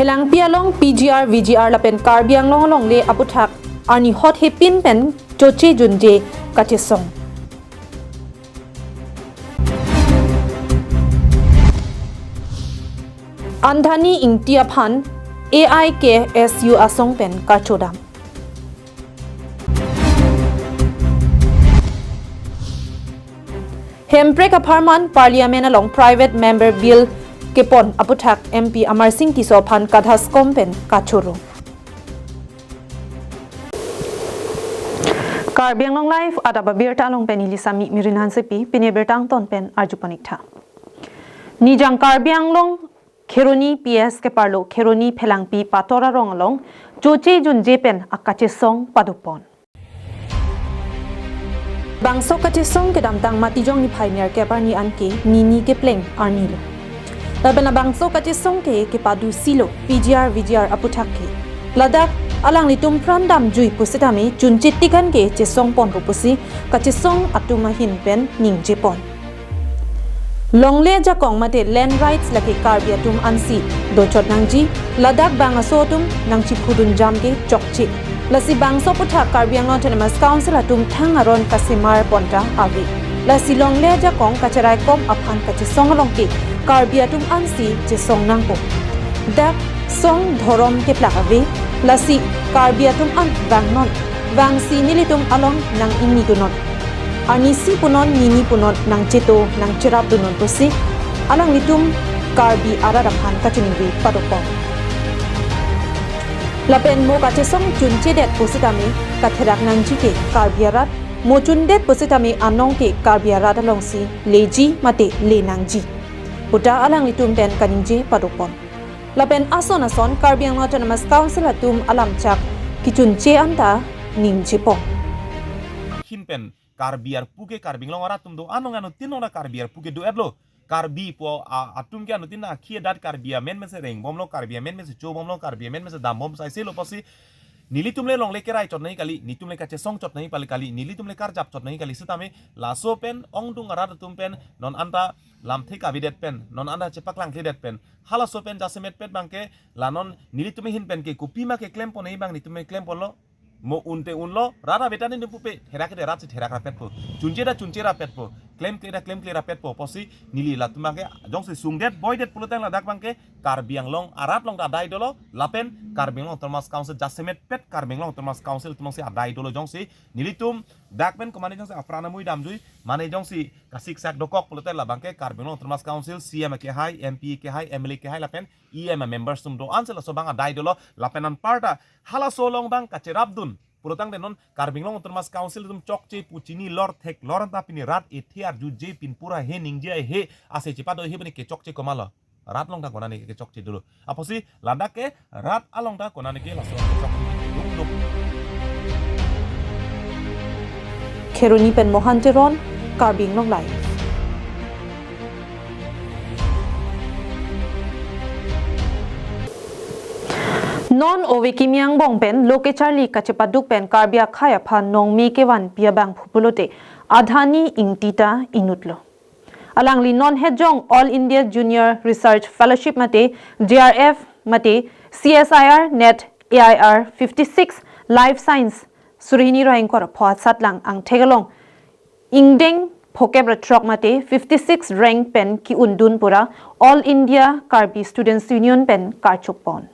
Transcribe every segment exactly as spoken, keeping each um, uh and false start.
Langpi along P G R, V G R lapen Karbi Anglong alongle aputhak arni hot hepin pen choche junje kachesong. Adhani Ingti aphan A I K S U asong pen kachodam. Hemprek apharman Parliament along Private Member Bill kepon aputhak M P Amarsing Tisso aphan kadhaskom pen kachoro. Karbi Anglong Live adap abirta along pen ili Sami Mirin Hansepi, pini birta angton pen arjuponik tha. Nijang Karbi Anglong Kheroni P S keparlo Kheroni Phelangpi Pator arong along choche junje pen akachesong padopon. Bangso kachesong kedamtang Matijong niphai nerkep arni anke nini kepleng arni lo. Lapen labangso kachesong ke kepadusilo P G R V G R aputhak ke. Ladak alanglitum pran damjui pusitame chunche tikan ke chesong ponpo pusi kachesong atum ahin pen ningjepon. Longle ajakong mate land rights lake Karbi atum ansi dochot nangji, ladak bang aso atum nangchiphudun jam ke chokche. Lasi bangso aputhak Karbi Anglong Autonomous Council atum thang aron kasemar ponta ave. Lasi longle ajakong kacheraikom aphan kachesong along ke Karbi atum ansi chesong nangpo. Dak song dhorom keplak ave, lasi Karbi atum an vangnon, vangsi nelitum along nang-ingnidunnon. Arnisi punon, nini punon, nangcheto, nangcherapdunnon pusi alanglitum Karbi arat aphan kachiningri padopon. Lapen mo kachesong chunchedet pusitame katherak nangji ke Karbi arat, mo chundet pusitame anong ke Karbi arat alongsi leji mate le nangji puta alanglitum pen kaningje padopon. Lapen ason ason Karbi Anglong Autonomous Council atum alamchak kechunche anta ningjepon. Hin pen Karbi arpu ke Karbi Anglong arat atum do-an, anong anuttin along ta Karbi arpu ke do-etlo. Karbi pu a-, atum ke anuttin akhi adat Karbi amen mese rengbomlo, Karbi amen mese chobomlo, Karbi amen mese dambom saiselo pusi nelitum le longle kerai chot nangji kali, nelitum le kachesong chot nangji pali kali, nelitum le karjap chot nangji kali sitame laso pen ongdung arat atum pen non anta lamthe kavedet pen, non anta chepaklang kledet pen, halaso pen jasemet pet abangke la non nelitum ahin pen ke kopima keklempon nangji abang nelitum keklemponlo. Mo unte unlo, rat abeta nelitum pupe, therak ke rat si therak rapetpo, chunche ta chunche rapetpo, klemkle ta klemkle rapetpo pusi neli latum abangke jongsi sungdet boidet pulotang ladak abangke Karbi Anglong arat along ta adai dolo, lapen Karbi Anglong Autonomous Council jasemet pet Karbi Anglong Autonomous Council atum alongsi adai dolo. Jongsi nelitum dak pen komane jongsi apran amui damjui, mane jongsi kasiksak dokok pulote labangke Karbi Anglong Autonomous Council C M kehai, M P kehai, M L A kehai lapen E M members atum do-an si laso abang adai dolo, lapen anparta halaso along abang kacherapdun pulotangte non Karbi Anglong Autonomous Council atum chokche pu chinilor theklor anta pini rat ethe arjuje, pinpur ahe, ningje ahe, ase chepado ahe pini kechokche komatlo. Rat along ta konane kechokche dolo. Apotsi ladak ke rat along ta konane ke laso kechokche dungdung. Kheroni pen Mohan Teron, Karbi Anglong Live. Non ove kimi angbong pen lo kecharli kachepaduk pen Karbi akhei aphan nongme kevanpi abang phu pulote Adhani Ingti ta inutlo. Alangli non hetjong All India Junior Research Fellowship mate J R F mate C S I R NET A I R fifty-six Life Science suri hini ra ingkoi ra pho asatlang angthek along ingdeng phokep ra throk mate fifty-six rank pen ki-undun pura All India Karbi Students Union pen karchokpon.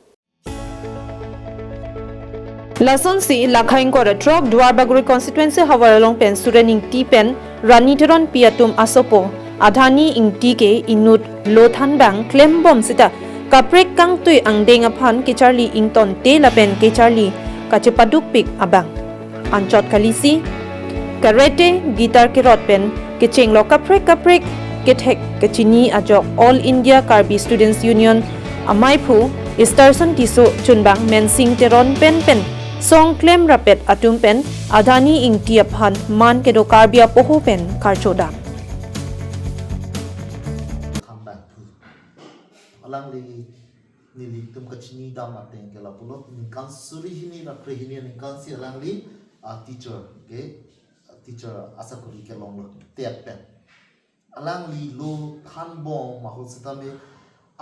Lasonsi lakha ingkoi ra throk Duar Bagori constituency havar along pen Suren Ingti pen Rani Teronpi atum asopo Adhani Ingti ke inut lo thanbang klembom sita kaprek kangtui angdeng aphan kecharli ingtonte lapen kecharli kachepadukpik abang. Anchot kalisi karate, guitar kerot pen kechenglo kaprek kaprek kethek kechini ajok All India Karbi Students Union amaiphu Easterson Tisso chunbang Mensing Teron pen pen song klem rapet atum pen Adhani Ingti aphan man kedo Karbi apoho pen karchodam. Thanbang phu. Alangli nelitum kachini dam ateng ke lapulo, ningkan suri hini ra phli hini aningkan si alangli, ah, teacher ke, teacher asakuri kelonglo, TET pen. Alangli lo thanbom ahut setame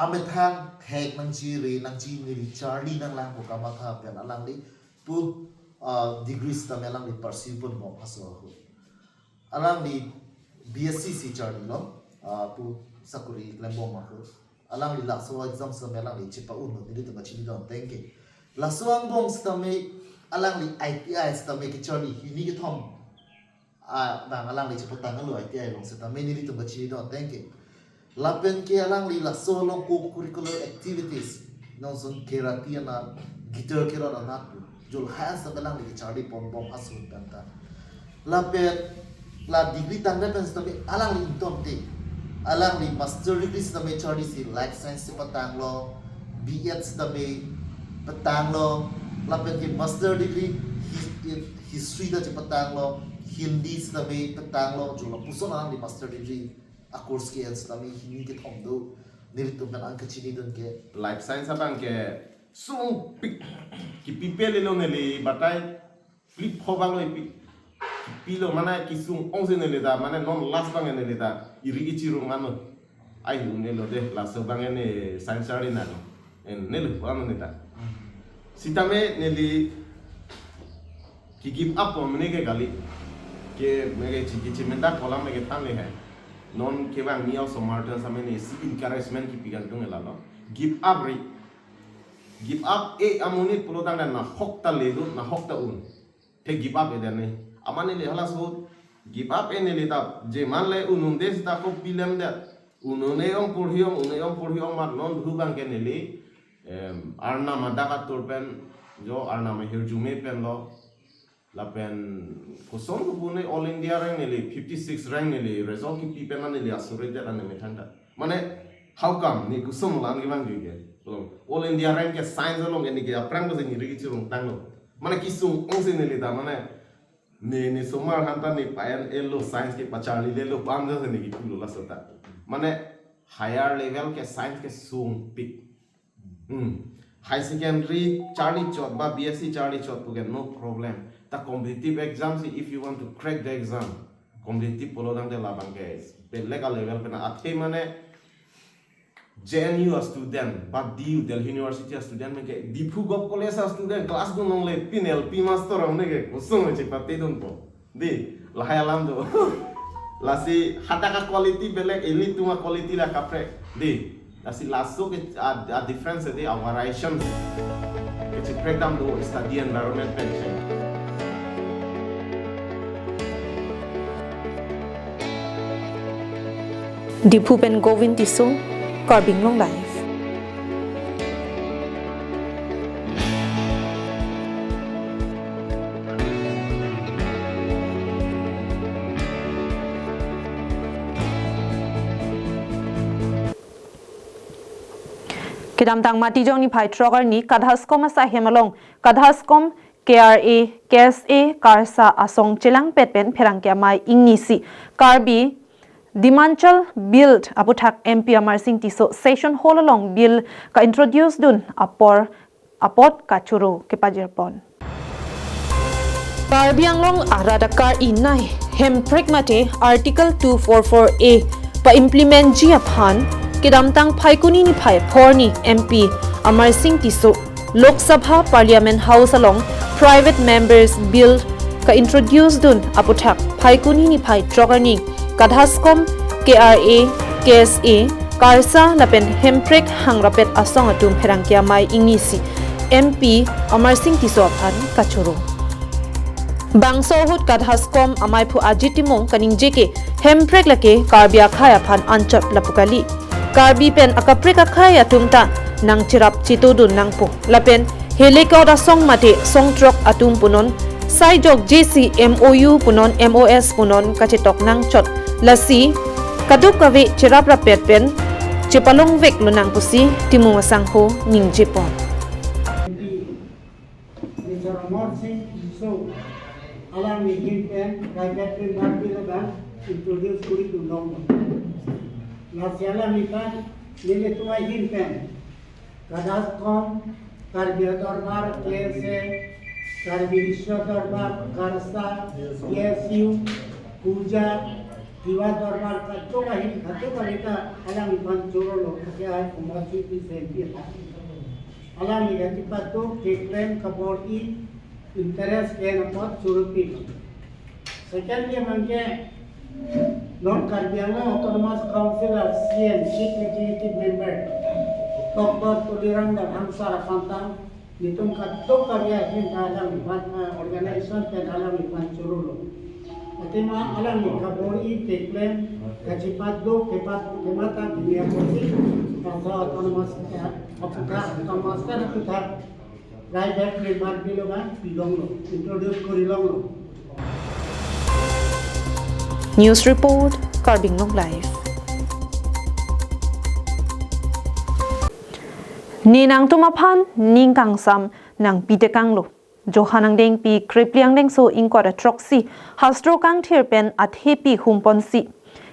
amethang thek nangchiri nangchiniri charli nanglangpo kamatha pen alangli pu, ah, degree sitame alangli pursue ponbom aso ahut. Alangli B S C si charlilo, ah, pu sakuri klembom ahut. Alangli laso exam sitame alangli chepa-unlo, nelitum kachinidun ateng ke. Laso angbong sitame alangli I T I sitame kecharli hini kethom, ah, bang alangli chepatanglo I T I along sitame nelitum kachinidun ateng ke. Lapen ke alangli laso along co-curricular activities, non son karate anat, guitar kerot anat pu, jolhai sitame alangli kecharli ponbom aso ahut pen ta. Lapen la degree tangdet pen sitame alangli ingtonte. Alangli master degree sitame charlisi life science si patanglo, B Ed sitame patanglo, lapen ke master degree his-, history ta chepatanglo, Hindi sitame patanglo, jo lapuson alangli master degree a-course ke-en sitame hini kethom do, nelitum pen an kachinidun ke. Life science abang ke sungpik, kipi pe lelo neli batai, plip pho banglo ipi. Kipilo mane kesung ongsi neli ta, mane non last abang neli ta iri ichirung mano. Ai, un-elo de, laso abang ne science charli nang. En neli pu ano neta. Sitame neli ke-give up po mene ke kali. Ke mene ke chiki chimenda kolam mene ke thanle hai. Non kevangji osomar atum sitame neli si encouragement kipi kangtung lalo. Give up ri. Give up e amonit pulotangte nahok ta le do, nahok ta un. Te give up e den ne. Amat neli halaso ahut give up e neli ta. Je man le un-un de sita ko pilem det. Un-un e ong porhi ong, un-un e ong porhi ong amat non hu abang ke neli, em, Arnam adak atur pen, jo Arnam ahirjume pen lo. Lapen koson ko pu ne All India rank neli, fifty six rank neli, result kipi pen neli asurit det ane methang ta. Mane, how come, ne koson lang kevangji ke. Belum. All India rank ke science along ke ne ke aphrang ko si neli ke chirung tanglo. Mane kesung ongsi neli ta, mane, ne, ne osomar atum ta ne pa-en-elo science ke pacharlilelo pu an si ne kipulo laso ta. Mane, higher level ke science ke sungpik. Hmm. High secondary charli chot ba B S C charli chot pu ke no problem. Ta competitive exam si, if you want to crack the exam, competitive pulotangte labang ke belek a-level pen athe mane J N U a-student, ba D U, Delhi University a-student mene ke, Diphu Govt College a-student, class dun longle pin L P master mene ke, koson chepate dunpo. Di, lahai alam do. Lasi hadak a-quality belek, ilitum a-quality la kaprek. Di, lasi laso ke a, a-difference di, a-variation. Kachiprek dam do study environment pen. Diphu pen Govin Tisso, Karbi Anglong Live. Kedamtang Matijong niphai throk arni Kadhaskom asaihem along Kadhaskom K R A, K S A, KARSA asong chelangpet pen pherangke amei ingnisi Karbi Dimachal Bill aputhak M P Amarsing Tisso Session Hall along Bill ka-introduce dun apor apot kachoro kepajirpon. Karbi Anglong arat akar-i nei Hemprek mate Article two four four A pa-implement ji aphan kedamtang Phaikuni niphai phorni M P Amarsing Tisso Lok Sabha Parliament House along Private Members Bill ka-introduce dun aputhak Phaikuni niphai throk arni Kadhaskom, K R A, K S A, KARSA lapen Hemprek hangrapet asong atum pherangke amei ingnisi M P Amarsing Tisso aphan kachoro. Bangso ahut Kadhaskom ameiphu Ajit Timung kaningje ke Hemprek lake Karbi akhei aphan anchot lapu kali. Karbi pen akaprek akhei atum ta nangcherap chetodun nangpo. Lapen helekot asong mate songthrok atum punon, sai jokjesi M O U punon, M O S punon kachetok nangchot. Lasi, kadokave cheraprapet pen chepalongveklo nang pusi Timung asangho ningjepon. Mister Amarsing Tisso, alangli ahin pen, Private Member Bill abang introduce kori dun long. Lasi alangli ta, nelitum ahin pen, Kadhaskom, Karbi Dorbar, K S A, Karbi Risho Dorbar, KARSA, K S U, KUJA, Jiwa dorbar kachok ahin kachok alita alangphan chorolo, ake ai kumasi pi sempi ha. Alangli kachipaduk keklem kabor-i interest ke-en apot chorolo pilo. Secondly, mangke non Karbi Anglong Autonomous Council a C M, Chief Executive Member, Doctor Tuliram Ronghang sir aphan ta nelitum kadokave ahin ta alangphan, ah, organization pen alangphan chorolo. Athema alangli kabor-i keklem kachipaduk kepat kemata kini apotsi, laso autonomous, eh, aphuthak, autonomous kan aphuthak, private member bilo kan pilonglo, introduce korilonglo. News report, Karbi Anglong Live. Ne nangtum aphan ning kangsam nangpitekanglo. Johan angdengpi krepli angdengso ingkoi ra throksi hastro kangthir pen athepi humponsi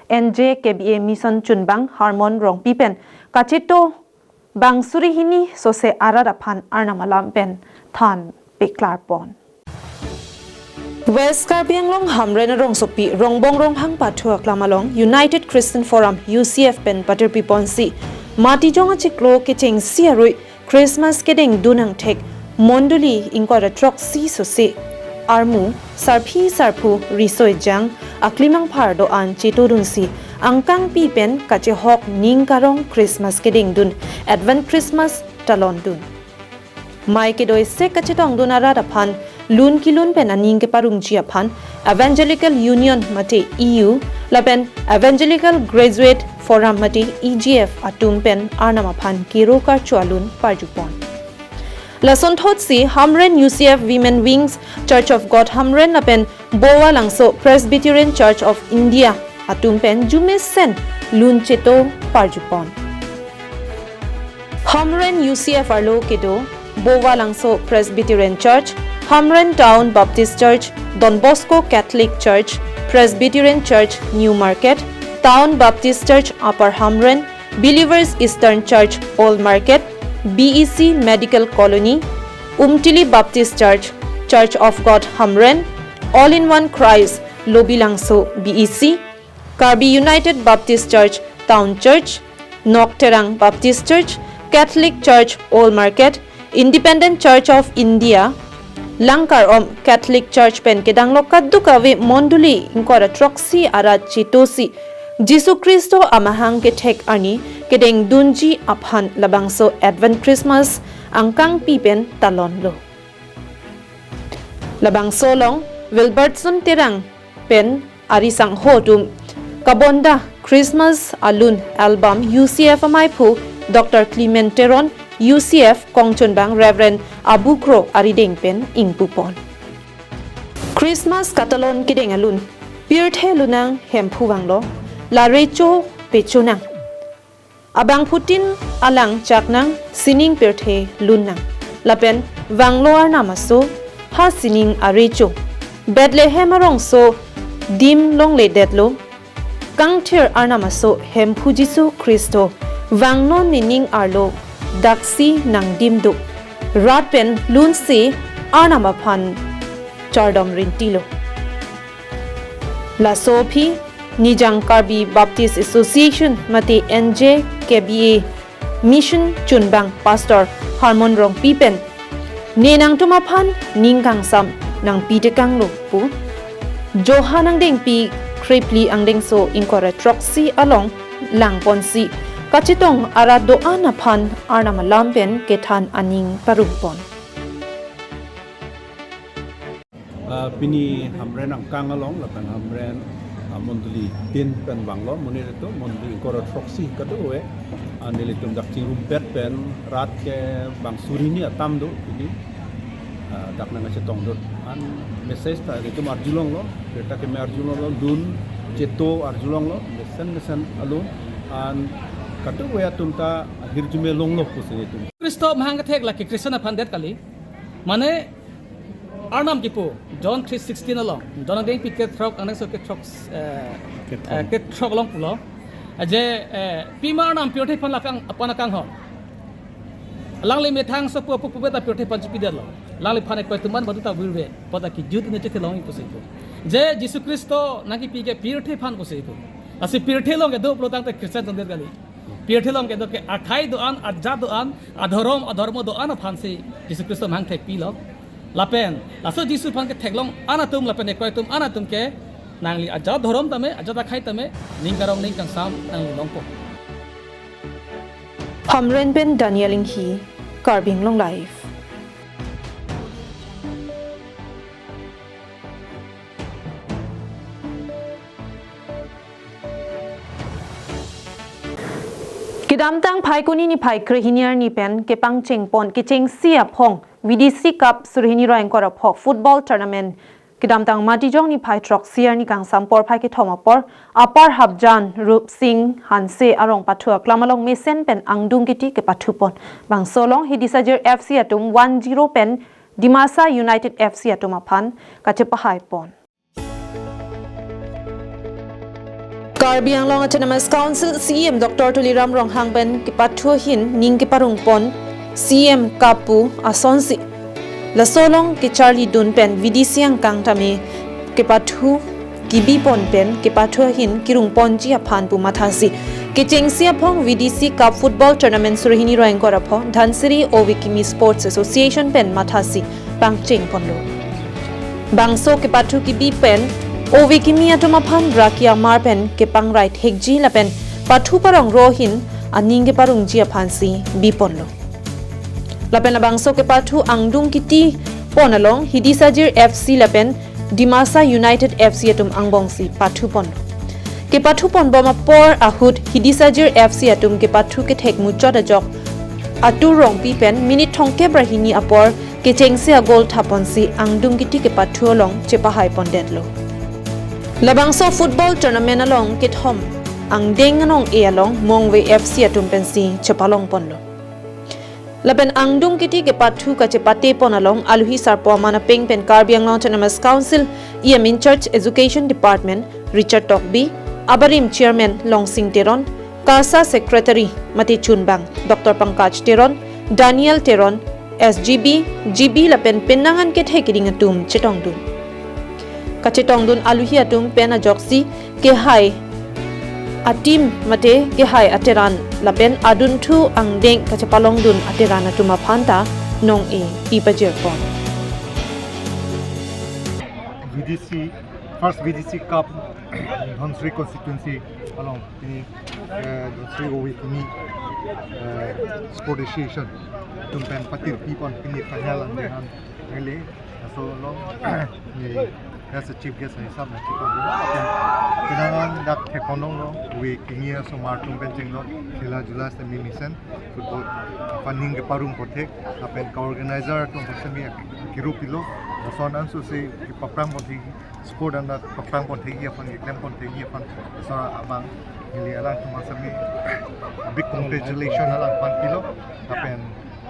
N J K B A mission chunbang Harmon Rongpi pen kachito bang suri hini sose arat aphan Arnam alam pen than peklarpon. West Karbi Anglong Hamren arongsopi Rongbong Ronghang pathu aklam along United Christian Forum U C F pen patirpiponsi Matijong achiklo kechengsi arui Christmas kedengdun angthek mondoli ingkoi ra throksi sose armu sarpi sarpo riso ejang aklimang phar do-an chetodunsi angkangpi pen kachehok ning karong Christmas kedengdun Advent Christmas talondun. Mai kedo isi kachetongdun arat aphan lun kelun pen aning keparumji aphan Evangelical Union mate E U lapen Evangelical Graduate Forum mate E G F atum pen Arnam aphan kero karcho alun parjupon. Lasonthotsi Hamren U C F Women Wings, Church of God Hamren lapen Bowa Langso Presbyterian Church of India atum pen jumesen lun cheto parjupon. Hamren U C F arlo kedo Bowa Langso Presbyterian Church, Hamren Town Baptist Church, Don Bosco Catholic Church, Presbyterian Church New Market, Town Baptist Church Upper Hamren, Believers Eastern Church Old Market, B E C Medical Colony, Umtili Baptist Church, Church of God Hamren, All in One Christ Lobilangso B E C, Karbi United Baptist Church Town Church, Nokterang Baptist Church, Catholic Church Old Market, Independent Church of India, Langkarom Catholic Church pen kedanglo kadokave mondoli ingkoi ra throksi arat chetosi Jisu Khristo amahang kethek arni kedengdunji aphan labangso Advent Christmas angkangpi pen talonlo. Labangso along Wilbertson Terang pen ari sangho atum Kabonda Christmas alun album U C F amaiphu Doctor Clement Teron, U C F kongchunbang Reverend Abu Kro arideng pen ingpupon. Christmas katalon kedeng alun, pirthe lunang, Hemphu vanglo, la recho pechonang. Abangphutin alang chaknang, sining pirthe lunnang. Lapen vanglo Arnam aso, ha sining arecho. Bethlehem arongso dim longledetlo. Kangthir Arnam aso Hemphu Jisu Khristo vangnon nening arlo daksi nangdim do. Rat pen lunsi Arnam aphan chardom rintilo. Laso aphi Nijang Karbi Baptist Association mate N J K B A Mission chunbang Pastor Harmon Rongpi pen ne nangtum aphan ning kangsam nangpitekanglo pu Johan angdengpi krepli angdengso ingkoi ra throksi along langponsi kachetong arat do-an aphan Arnam alam pen kethan aning parumpon. Ah, pini Hamren angkang along lapen Hamren, ah, mondoli tin pen vanglo, monit atum mondoli ingkoi ra throksi kadokave, ah, nelitum dak chingrumpet pen rat ke bang suri hini atam do pini, ah, dak nangkachetongdun. An message ta nelitum arjulonglo, birta keme arjulonglo, lun cheto arjulonglo, mesen mesen alun, an kadokave atum ta ahirjume longlo pusi nelitum. Khristo amahang kethek lake Christian aphan det kali. Mane Arnam kipu, John three sixteen along, John angdengpi kethrok, angdengso kethrok, eh, eh, kethrok along pulo. Je, eh, pima Arnam pirthe aphan lakang, aphan akanghon. Alangli methang sopu apu pupe ta pirthe aphan chipidetlo. Alangliphan ekoi atum an badu ta virve, pada kejut ne chethe long pusi pu. Je Jisu Khristo nangkepi ke pirthe aphan pusi pu. Lasi pirthe along kedo pulo tangte Christian atum det kali. Pirthe along kedo ke akhai do-an, ajat do-an, adhorom, adhormo do-an aphansi Jisu Khristo nangthekpilo. Lapen, laso Jisu aphan ketheklong an atum, lapen ekoi atum an atum ke, nangli ajat dhorom tame, ajat akhai tame, ning karong ning kangsam, nangli longpo. Hamren pen Daniel Inghi, Karbi Anglong Live. Kedamtang Phaikuni niphai krehini arni pen kepangchengpon kechengsi aphong V D C Cup suri hini ra ingkoi ra pho football tournament kedamtang Matijong niphai throksi arni kangsam porphai kethom apor Upper Hapjan Rup Singh Hanse arong pathu aklam along mesen pen angdung kiti kepathupon. Bangso along Hidisajir F C atum one zero pen Dimasa United F C atum aphan kachepahaipon. Karbi Anglong Autonomous Council C E M Doctor Tuliram Ronghang pen kepathu ahin ning keparungpon C E M Cup pu asonsi. Laso along kecharlidun pen V D C angkang tame kepathu kebipon pen kepathu ahin kerungponji aphan pu mathasi. Kechengsi aphong V D C Cup Football Tournament suri hini ra ingkoi ra pho Dhansiri Ove Kimi Sports Association pen mathasi pangchengponlo. Bangso kepathu kebi pen Ove Kimi atum aphan raki amar pen kepangrai thekji lapen pathu parong ro ahin aning keparungji aphansi biponlo. Lapen labangso kepathu angdung kitipon along Hidisajir F C lapen Dimasa United F C atum angbongsi pathupon. Kepathupon bom apor ahut Hidisajir F C atum kepathu kethek muchot ajok Atur Rongpi pen minute thomkep ra hini apor kechengsi agol thaponsi angdung kiti kepathu along chepahaipondetlo. Labangso football tournament along kethom angdeng anong-e along Mongve F C atum pensi chepalongponlo. Lapen angdung kiti kepathu kachepatepon along aluhi sarpo aman apeng pen Karbi Anglong Autonomous Council E M in charge Education Department Richard Tokbi, abarim Chairman Longsing Teron, KASA Secretary mate chunbang Doctor Pankaj Teron, Daniel Teron, S G B, G B lapen penang an kethe keding atum chetongdun. Kachetongdun aluhi atum pen ajoksi kehai a-team mate kehai ateran lapen adunthu angdeng kachepalongdun ateran atum aphan ta nong-e pi pajirpon. V D C, first V D C Cup, Dhansiri constituency along pini, eh, Dhansiri Ove Kimi, eh, Sport Association atum pen patirpipon pini final angdeng an neli laso along, ni as a chief guest hisap nangchepangdun. Lapen penang an dak theklonglo, Ove Kimi asomar atum pen chenglo, khela jula semi mesen, football aphan ning keparungpon thek, lapen ka-organizer atum aphan semi kiru pilo, lason anso si kepaprangpon thek, sport anat paprangpon thekji aphan, keklempon thekji aphan, laso abang neli alangtum aphan semi big congratulation alangphan pilo, lapen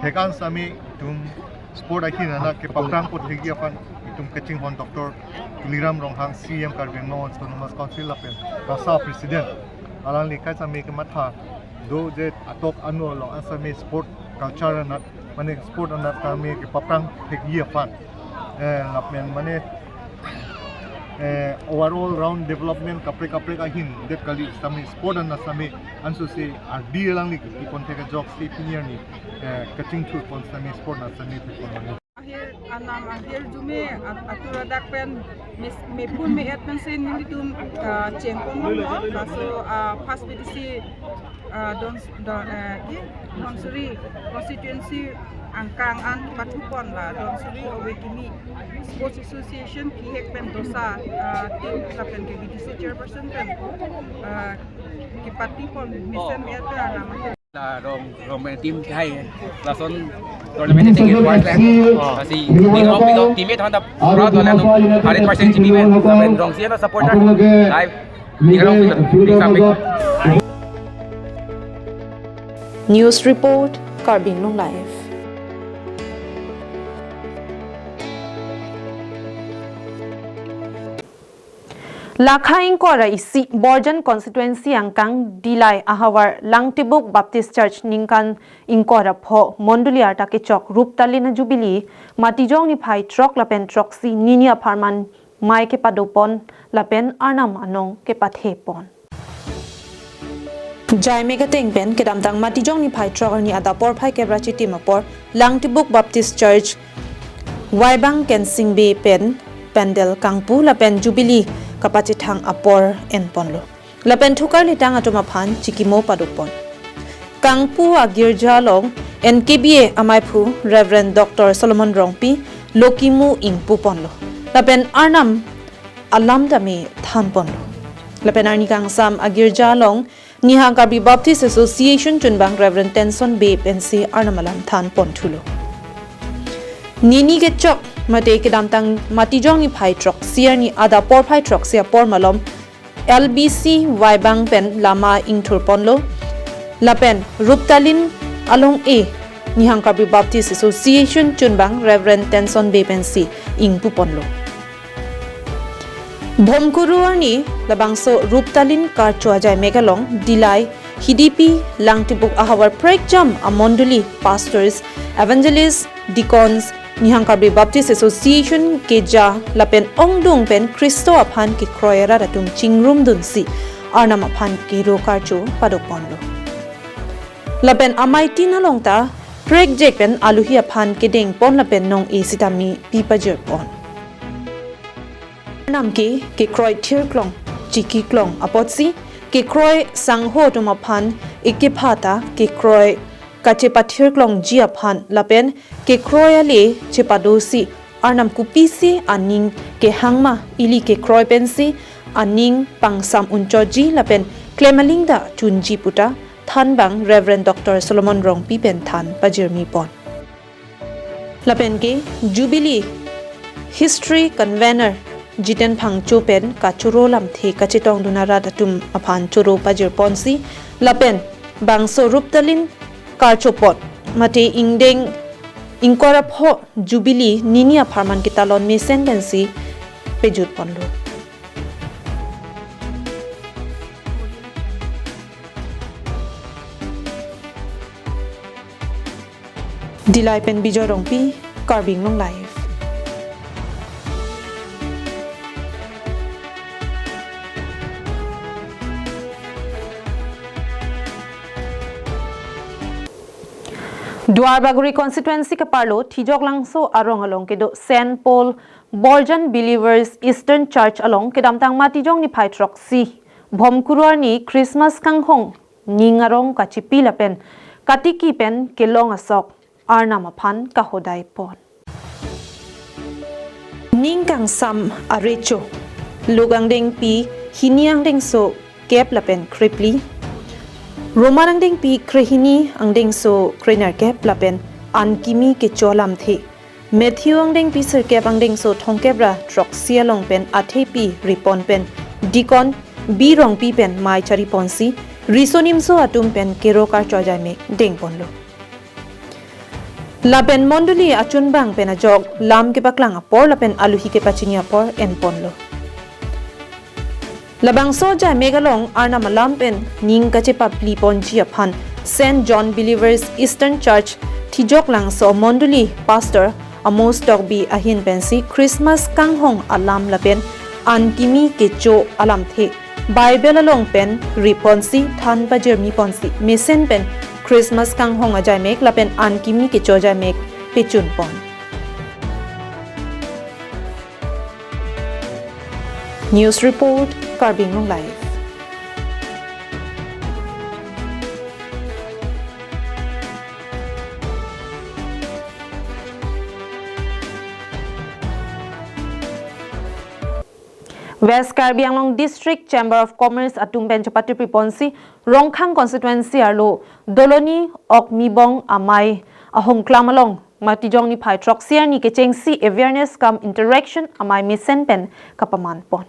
thek an semi itum sport ahin anat kepaprangpon thekji aphan itum kachinghon Doctor Tuliram Ronghang, C E M Karbi Anglong Autonomous Council lapen KASA President, alangli kaisami kematha do je atok anu along asami sport culture anat, mane sport anat kami kepaprang thekji aphan, eh, lapen mane, eh, overall round development kaprek kaprek ahin det kali sami sport anat sami anso si ardi alangli kipon thek ajoksi pini arni, eh, kachingthurpon sami sport anat sami thekpon mane. Ahir anam ahirjume at-, atur adak pen mis-, mepun me-et pensi nelitum, ah, chengpon longlo, laso, ah, first V D C, ah, Dons-, Don-, eh, ki, Dhansiri constituency angkang an pathupon la Dhansiri Ove Kimi Sports Association kihek pen dosa, ah, team lapen ke V D C chairperson pen, ah, kepatipon mesen me-et pen anam ahir. La rong, rong main team hai. Lason tournament ini ke kuat lah. Kasi ini rong pito teammate handa proud wala no hundred percent G B men. Amen rong siya na supporter. Live. Ini rong pito. Big fan. News report, Karbi Anglong Live. Lakha ingkoi ra isi Borjan constituency angkang Dillai ahavar Langtibuk Baptist Church ningkan ingkoi ra pho mondoli arta kechok Ruptalin ajubilee Matijong niphai throk lapen throksi nini apharman mei kepadopon lapen Arnam anong kepathepon. Jaimek ateng pen kedamtang Matijong niphai throk arni adap porphai kep ra chitim apor Langtibuk Baptist Church Waibang Kensing Bey pen pandal kangpu lapen jubilee kapachethang apor enponlo. Lapen thukar letang atum aphan chikimo padopon. Kangpu agirja along N K B A amaiphu Reverend Doctor Solomon Rongpi lokimu ingpuponlo. Lapen Arnam alam tame thanponlo. Lapen arni kangsam agirja along Nihang Karbi Baptist Association chunbang Reverend Tenson Bey pensi Arnam alam thanponthulo. Nini kechok mate kedamtang Matijong niphai throksi arni adap porphai throksi apor malom L B C Waibang pen lama ingthurponlo. Lapen Ruptalin along-e Nihang Karbi Baptist Association chunbang Reverend Tenson Bey pensi ingpuponlo. Bhomkuru arni labangso Ruptalin karcho ajaimek along Dillai, Hidipi, Langtibuk ahavar prekjam amondoli pastors, evangelist, deacons, Nihang Karbi Baptist Association keja lapen ongdung pen Khristo aphan kekroi arat atum chingrumdunsi Arnam aphan kero karcho padoponlo. Lapen amei tin along ta prekjek pen aluhi aphan kedengpon lapen nong-e sitame pipajirpon. Arnam ke kekroi thirklong, chikiklong apotsi kekroi sangho atum aphan ekepha ta kekroi kachepathirklongji aphan lapen kekroi ale chepadosi Arnam kopisi aning kehangma, ili kekroi pensi aning pangsam unchotji lapen klem aling ta chunji puta thanbang Reverend Doctor Solomon Rongpi pen than pajirmipon. Lapen ke Jubilee History Convener Jiten Phangcho pen kachoro lamthe kachetongdun arat atum aphan choro pajirponsi lapen bangso Ruptalin karchopon mate ingdeng ingkoi ra pho Jubilee nini apharman ketalon mesen pensi pejutponlo. Dillai pen Bijoy Rongpi, Karbi Anglong Live. Duarbagori constituency keparlo Thijok Langso arong along kedo Saint Paul Borjan Believers Eastern Church along kedamtang Matijong niphai throksi Bhomkuru arni Christmas kanghong ning arong kachipi lapen katiki pen kelong asok Arnam aphan kahodaipon. Ning kangsam arecho, Luk angdengpi hini angdengso kep lapen krephli, Roman angdengpi krehini angdengso krenerkep lapen An Kimi Kecho alamthe, Matthew angdengpi sirkep angdengso thomkep ra throksi along pen athepi ripon pen Deacon B Rongpi pen mei chariponsi riso nimso atum pen kero karcho ajaimek dengponlo. Lapen mondoli achunbang pen ajok lam kepaklang apor lapen aluhi kepachini apor enponlo. Labangso ajaimek along Arnam alam pen ning kachepapli ponji aphan Saint John Believers Eastern Church Thijok Langso mondoli Pastor Amos Tokbi ahin pensi Christmas kanghong alam lapen An Kimi Kecho alamthe Bible along pen riponsi than pajirmiponsi mesen pen Christmas kanghong ajaimek lapen An Kimi Kecho ajaimek pechunpon. News report, Karbi Anglong Live. West Karbi Anglong District Chamber of Commerce atum pen chepatipri ponsi Rongkhang constituency arlo Doloni Okmibong amei ahongklam along Matijong niphai throksi arni kechengsi awareness cum interaction amei mesen pen kapamanpon.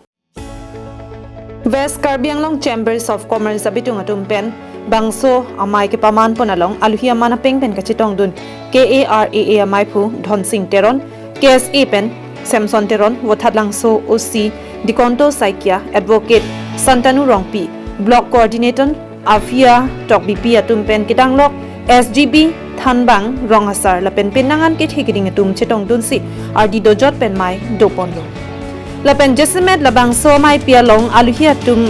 West Karbi Anglong Chambers of Commerce abitung atum pen bangso amei kepamanpon along aluhi aman apeng pen kachetongdun K A R A A amaiphu Dhonsing Teron, K S A pen Samson Teron, Vothatlangso O C Dikonto Saikia, Advocate Santanu Rongpi, Block Coordinator Afia Tokbipi atum pen kedanglok S G B thanbang rong asar lapen penang an kethe keding atum chetongdunsi ardi dojot pen mei doponlo. Lapen jasemet labangso ameipi along aluhi atum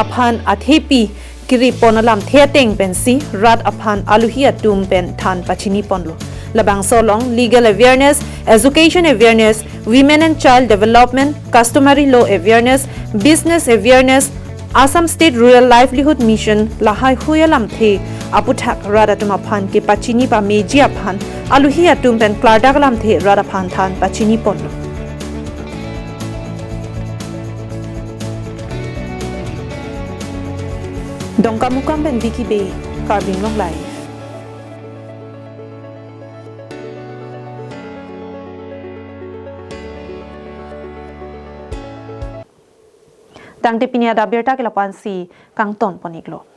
aphan athepi kiripon alamthe ateng pensi rat aphan aluhi atum pen than pachiniponlo. Labangso along legal awareness, education awareness, women and child development, customary law awareness, business awareness, Assam State Rural Livelihood Mission lahaihui alamthe aputhak rat atum aphan kepachini pameji aphan aluhi atum pen klardak alamthe rat aphan than pachiniponlo. Dongkamukam pen Vicky Bey, Karbi Anglong Live. Tangte pini adap abirta ke lapu-ansi kangtonpon-iklo.